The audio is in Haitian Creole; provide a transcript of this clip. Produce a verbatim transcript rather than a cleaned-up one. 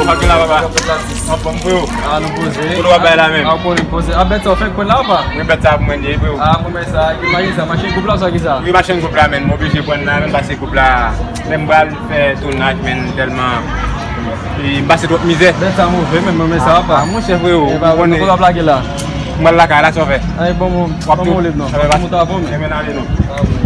Ok la, papa. Anfòm, freo. A, nou poze. Kote w ap bay la menm? A, w konnen poze. A, bèt sa w fèk pran la, papa? Wi, bèt sa pou mwen li ye, freo. A, konbyen sa? Ki machin sa? Machin gwoup la, sa ki sa? Wi, machin gwoup la, menm. M oblije pran la, menm, pase gwoup la. Lè m pral fè tounaj, menm, tèlman, e, m pase twòp mizè. Bèt sa move, menm, mwen, men sa, papa. A, monchè, freo, e, papa, ou konnen. Kote w ap lage la? M pral lakay la, sa w fè? Ay, bon, bon, w ap bon, tou. Bon, non. Sa fè pase. Bon, bon, ta bon, men. Enben, ale, non.